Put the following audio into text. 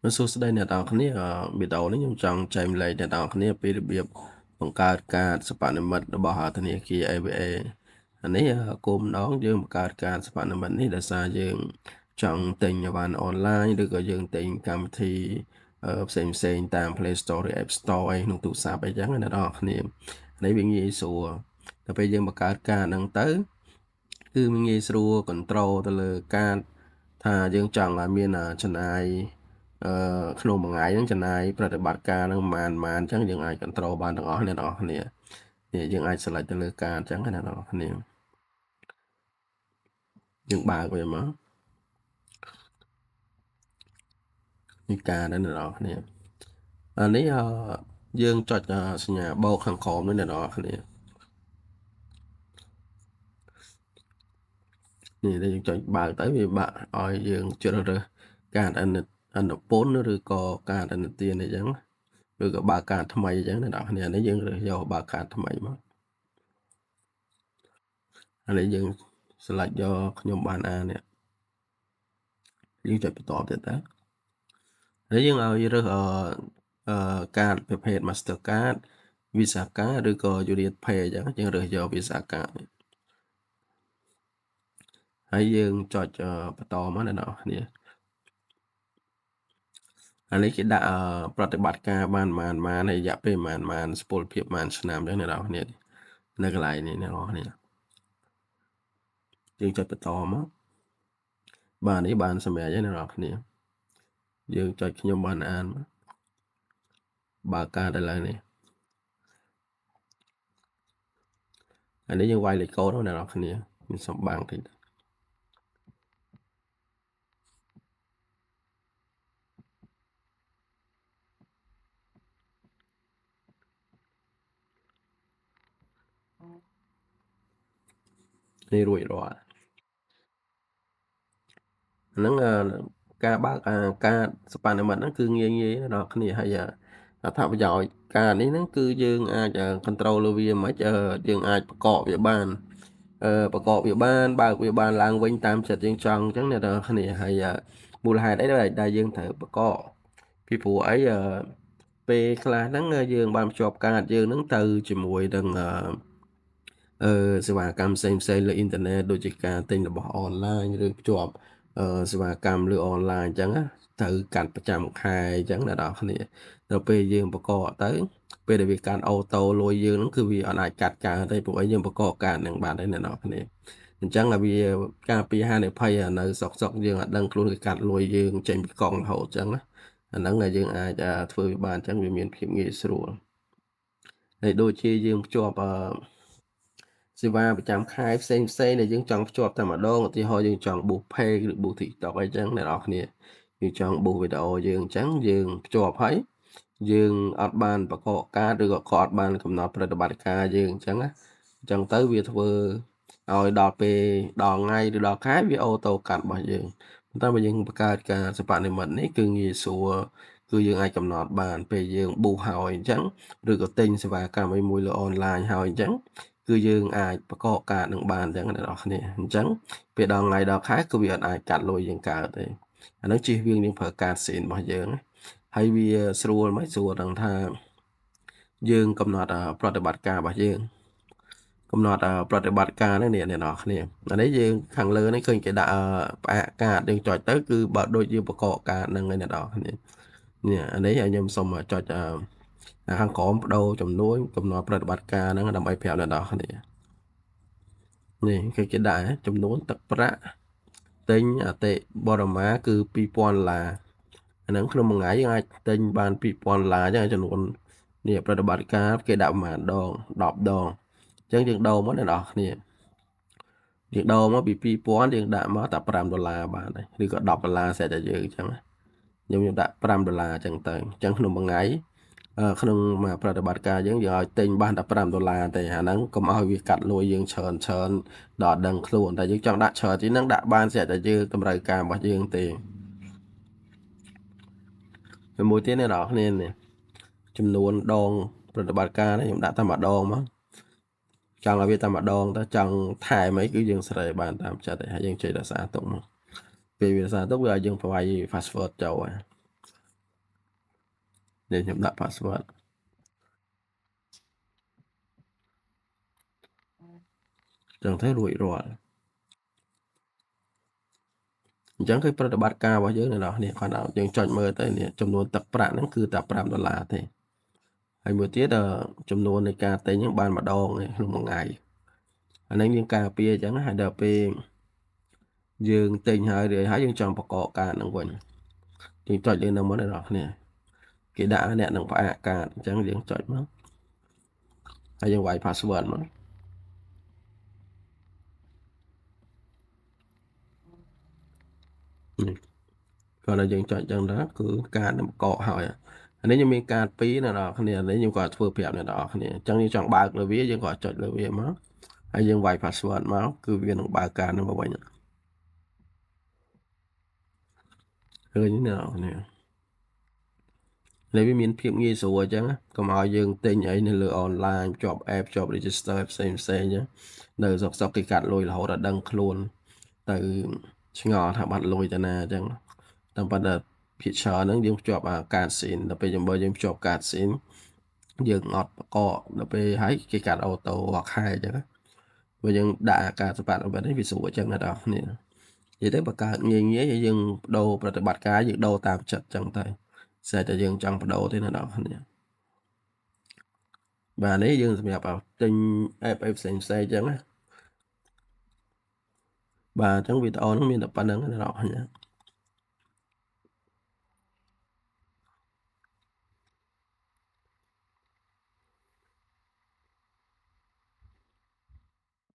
សួស្តីអ្នកទាំងអស់គ្នាវីដេអូនេះខ្ញុំចង់ចែកម្លែកអ្នកទាំងអស់គ្នាពីរបៀបបង្កើតកាតសិប្បនិម្មិតរបស់ធនាគារ ABA អានេះគោលម្ដងយើងបង្កើតកាតសិប្បនិម្មិតនេះដោយសារយើងចង់ទិញអីវ៉ាន់អនឡាញឬក៏យើងទិញកម្មវិធីផ្សេងផ្សេងតាម Play Store ឬ App Store អីក្នុងទូរស័ព្ទអីចឹងអ្នកទាំងអស់គ្នានេះវាងាយស្រួលដល់ពេលយើងបង្កើតកាតហ្នឹងទៅគឺវាងាយស្រួល control ទៅលើកាតថាយើងចង់ឲ្យមានចំណាយអឺក្នុងមួយថ្ងៃហ្នឹងចំណាយប្រតិបត្តិការហ្នឹងប្រហែលប្រហែលអញ្ចឹងយើងអាច control បានទាំងអស់អ្នកនរគ្នានេះយើងអាច select ទៅលើការអញ្ចឹងណាអ្នកនរគ្នាយើងបើកវាមកនេះការដែរអ្នកនរគ្នាអានេះយើងចុចសញ្ញាបូកខាងក្រោមនេះអ្នកនរគ្នានេះយើងចុចបើកទៅវាបាក់ឲ្យយើងជ្រើសរើសកាតអនុពន្ធឬក៏កាតអនុទានអីចឹងឬក៏បើកកាតថ្មីអញ្ចឹងអ្នកនរគ្នានេះយើងរើសយកបើកកាតថ្មីមកអានេះយើង select យកខ្ញុំបានអានេះយើងចុចបន្តទៀតតើហើយយើងឲ្យរើសអឺកាតប្រភេទ Mastercard Visa Card ឬក៏ Union Pay អញ្ចឹងយើងរើសយក Visa Card នេះហើយយើងចុចបន្តមកអ្នកនរគ្នាអានេះគេដាក់ប្រតិបត្តិការបានប្រហែលប្រហែលហើយរយៈពេលប្រហែលប្រហែលសុពលភាពប្រហែលឆ្នាំអញ្ចឹងអ្នកនរគ្នានៅកន្លែងនេះអ្នកនរគ្នាយើងចុចបន្តមកបាទនេះបានសម្រាប់ហើយអ្នកនរគ្នាយើងចុចខ្ញុំបានអានមកបើកាតឥឡូវនេះអានេះយើងវាយលេខកូដអ្នកនរគ្នាមានសំបាំងតិចនេះរួចរាល់ហ្នឹងការបើកការសប្បនិម្មិតហ្នឹងគឺងាយងាយដល់គ្នាហើយអត្ថប្រយោជន៍ការនេះហ្នឹងគឺយើងអាច control លើវាមិនយើងអាចប្រកបវាបានប្រកបវាបានបើកវាបានឡើងវិញតាមចិត្តយើងចង់អញ្ចឹងអ្នកនរគ្នាហើយមូលហេតុអីដែលយើងត្រូវប្រកបពីព្រោះអីពេលខ្លះហ្នឹងយើងបានភ្ជាប់កាតយើងហ្នឹងទៅជាមួយនឹងអឺសេវាកម្មផ្សេងផ្សេងលើអ៊ីនធឺណិតដូចជាការទិញរបស់អនឡាញឬភ្ជាប់សេវាកម្មលើអនឡាញអញ្ចឹងត្រូវកាត់ប្រចាំខែអញ្ចឹងអ្នកនរគ្នាដល់ពេលយើងបកកទៅពេលដែលវាកាត់ auto លុយយើងហ្នឹងគឺវាអត់អាចកាត់កើតទេព្រោះអីយើងបកកកាតនឹងបានទេអ្នកនរគ្នាអញ្ចឹងឲ្យវាការពីហានិភ័យនៅសុកសុកយើងអត់ដឹងខ្លួនគេកាត់លុយយើងចេញពីកង់រហូតអញ្ចឹងណាអាហ្នឹងយើងអាចធ្វើវាបានអញ្ចឹងវាមានភាពងាយស្រួលហើយដូចជាយើងភ្ជាប់អឺសេវាប្រចាំខែផ្សេងផ្សេងដែលយើងចង់ភ្ជាប់តែម្ដងឧទាហរណ៍យើងចង់ boost page ឬ boost TikTok អីចឹងអ្នកនរគ្នាយើងចង់ boost វីដេអូយើងអញ្ចឹងយើងភ្ជាប់ហើយយើងអត់បានបកកការឬក៏ក៏អត់បានកំណត់ប្រតិបត្តិការយើងអញ្ចឹងណាអញ្ចឹងទៅវាធ្វើឲ្យដល់ពេលដល់ថ្ងៃឬដល់ខែវា auto កាត់របស់យើងប៉ុន្តែបើយើងបង្កើតការសប្បនិម្មិតនេះគឺងាយស្រួលគឺយើងអាចកំណត់បានពេលយើង boost ហើយអញ្ចឹងឬក៏ទិញសេវាកម្មអីមួយលើអនឡាញហើយអញ្ចឹងគឺយើងអាចបកកការនឹងបានអញ្ចឹងអ្នកនរគ្នាអញ្ចឹងពេលដល់ថ្ងៃដល់ខែគឺវាអត់អាចកាត់លុយយើងកើតទេអានោះជិះវាងយើងប្រើកាតសេនរបស់យើងហើយវាស្រួលមិនស្រួលដល់ថាយើងកំណត់ប្រតិបត្តិការរបស់យើងកំណត់ប្រតិបត្តិការហ្នឹងនេះអ្នកនរគ្នាអានេះយើងខាងលើនេះឃើញគេដាក់ផ្អាកកាតយើងចុចទៅគឺបើដូចយើងបកកកាតហ្នឹងឯអ្នកនរគ្នានេះអានេះខ្ញុំសូមចុចខាងក្រោមបដូរចំនួនកំណត់ប្រតិបត្តិការហ្នឹងដើម្បីប្រាប់អ្នកនរគ្នានេះគេគេដាក់ចំនួនទឹកប្រាក់ទិញអតិបរមាគឺ2000ដុល្លារអាហ្នឹងក្នុងមួយថ្ងៃយើងអាចទិញបាន2000ដុល្លារអញ្ចឹងចំនួននេះប្រតិបត្តិការគេដាក់ប្រហែលដង10ដងអញ្ចឹងយើងដូរមកអ្នកនរគ្នាយើងដូរមកពី2000យើងដាក់មកតែ5ដុល្លារបានហើយឬក៏10ដុល្លារស្រេចតែយើងអញ្ចឹងខ្ញុំដាក់5ដុល្លារអញ្ចឹងទៅអញ្ចឹងក្នុងមួយថ្ងៃក្នុងមួយប្រតិបត្តិការយើងយើងឲ្យទិញបានតែ5ដុល្លារទេអាហ្នឹងកុំឲ្យវាកាត់លុយយើងច្រើនច្រើនដល់អត់ដឹងខ្លួនតែយើងចង់ដាក់ច្រើនជាងហ្នឹងដាក់បានស្រាប់តែយើងតម្រូវការរបស់យើងទេមួយទៀតអ្នកនរគ្នានេះចំនួនដងប្រតិបត្តិការនេះខ្ញុំដាក់តែម្ដងមកចង់ឲ្យវាតែម្ដងទៅចង់ថែមអីគឺយើងស្រែបានតាមចិត្តហើយយើងចេះរក្សាទុកមកពេលវារក្សាទុកវាឲ្យយើងប្រវាយ password ចូលហើយ នេះខ្ញុំដាក់ password ចឹងទៅរួចរាល់អញ្ចឹងគឺប្រតិបត្តិការរបស់យើងអ្នកនរគ្នាគាត់ឲ្យយើងចុចមើលទៅនេះចំនួនទឹកប្រាក់ហ្នឹងគឺតែ5ដុល្លារទេហើយមួយទៀតចំនួននៃការទិញហ្នឹងបានម្ដងក្នុងមួយថ្ងៃអានេះយើងការពារអញ្ចឹងហើយដល់ពេលយើងទិញហើយរឿយហើយយើងចង់ប្រកបការហ្នឹងវិញយើងចុចលើហ្នឹងមកអ្នកនរគ្នាគេដាក់អ្នកនឹងផ្អាកកាតអញ្ចឹងយើងចុចមកហើយយើងវាយ password មកនេះគាត់ឲ្យយើងចុចអញ្ចឹងដែរគឺកាតនឹងបកកហើយអានេះខ្ញុំមានកាត2អ្នកនរគ្នានេះខ្ញុំក៏ធ្វើប្រាប់អ្នកនរគ្នាអញ្ចឹងយើងចង់បើកលើវាយើងក៏ចុចលើវាមកហើយយើងវាយ password មកគឺវានឹងបើកកាតនឹងមកវិញឃើញអ្នកនរគ្នានេះវាមានភាពងាយស្រួលអញ្ចឹងកុំឲ្យយើងទិញអីនៅលើអនឡាញជាប់ app ជាប់ register ផ្សេងផ្សេងអញ្ចឹងនៅសុកសុកគេកាត់លុយរហូតដល់ដឹងខ្លួនទៅឆ្ងល់ថាបាត់លុយទៅណាអញ្ចឹងតាមប៉ុន្តែភាគច្រើនហ្នឹងយើងភ្ជាប់អាកាតស៊ីនដល់ពេលយើងបើយើងភ្ជាប់កាតស៊ីនយើងអត់បកកដល់ពេលហើយគេកាត់ auto រាល់ខែអញ្ចឹងបើយើងដាក់អាកាតសម្បត្តិរបស់នេះវាស្រួលអញ្ចឹងណាដល់គ្នានិយាយទៅបង្កើតងាយងាយហើយយើងបដូរប្រតិបត្តិការយើងដូរតាមចិត្តអញ្ចឹងទៅស្អែកតែយើងចង់បដូរទេណាដល់គ្នាបាទនេះយើងសម្រាប់ទិញ app អីផ្សេងផ្សេងអញ្ចឹងណាបាទអញ្ចឹងវីដេអូហ្នឹងមានតែប៉ុណ្្នឹងណាដល់គ្នា។